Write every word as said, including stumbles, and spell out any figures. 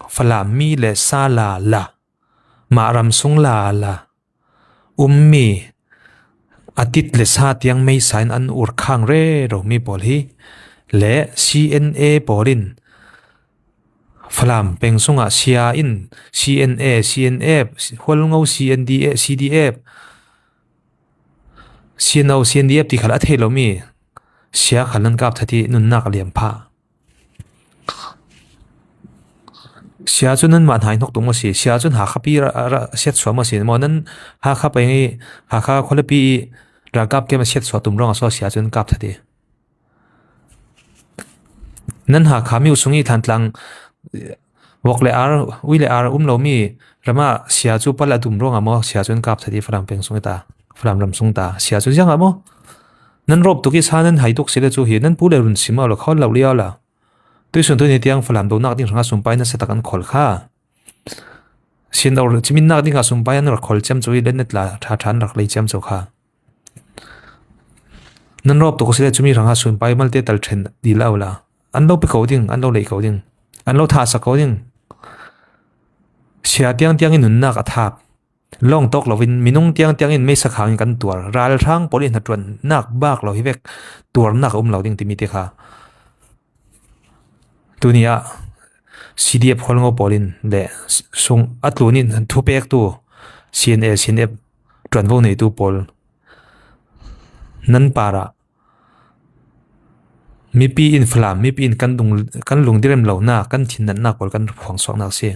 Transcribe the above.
Falam mi le sa la la, mah ram sung la la um mi, a tit le sa tiang meisa in an ur khang rero mi pawl hi le C N A pawl in Falam peng sungah sia in C N A, C N F, Hualngo C N D A, C D F, C N O, C N D F ti khal a thei lo mi sia khal nan kap that hi nunnak a liam pha. Sia cu nanmah hna i hnok tuk maw si? Sia cun Hakha pi ra, ra, siatsuah maw si? Maw nan Hakha peng i, Hakha khualipi i ralkap kem a siatsuah tum ruangah so sia cun kap that hi. Nan Hakha mi uh sung i Thantlang vok le ar, ui le ar um lo mi ramah sia cu pal a tum ruangah maw sia cun kap that hi Falam peng sung i ta, Falam ram sung ta. Sia cu ziangah maw? Nan rawp tuk i sa nan hai tuk si le cu hi nan pu le run si maw lo khawl lo liau la. Tuisun tuni tiang Falam donak ding hrangah sumpai nasa tak an khol kha. Sian dor ciminnak dingah sumpai an rak khol ciam cu i lennet la ṭha ṭha an rak lei ciam cu kha. Nan rawp tuk si le cumi hrangah sumpai malte tal ṭhen dih lo la. An lo pe ko ding, an lo lei ko ding, an lo thahsak ko ding. Sia tiang tiang in nunnak a thap. Lawng tawk loin minung tiang tiang in meisa khang in kan tuar. Ralhrang pawl in hnaṭuannak bak lo hi vek tuarnak a um lo ding timi te kha. Tuni ah C D F Hualngo pawl in le sung a tlun in thupektu C N A, C N F ṭuanvo neitu pawl nan parah mipi in Falam, mipi in kan dung, kan lungdam lonak, kan thinnatnak pawl kan phuangsuaknak a si.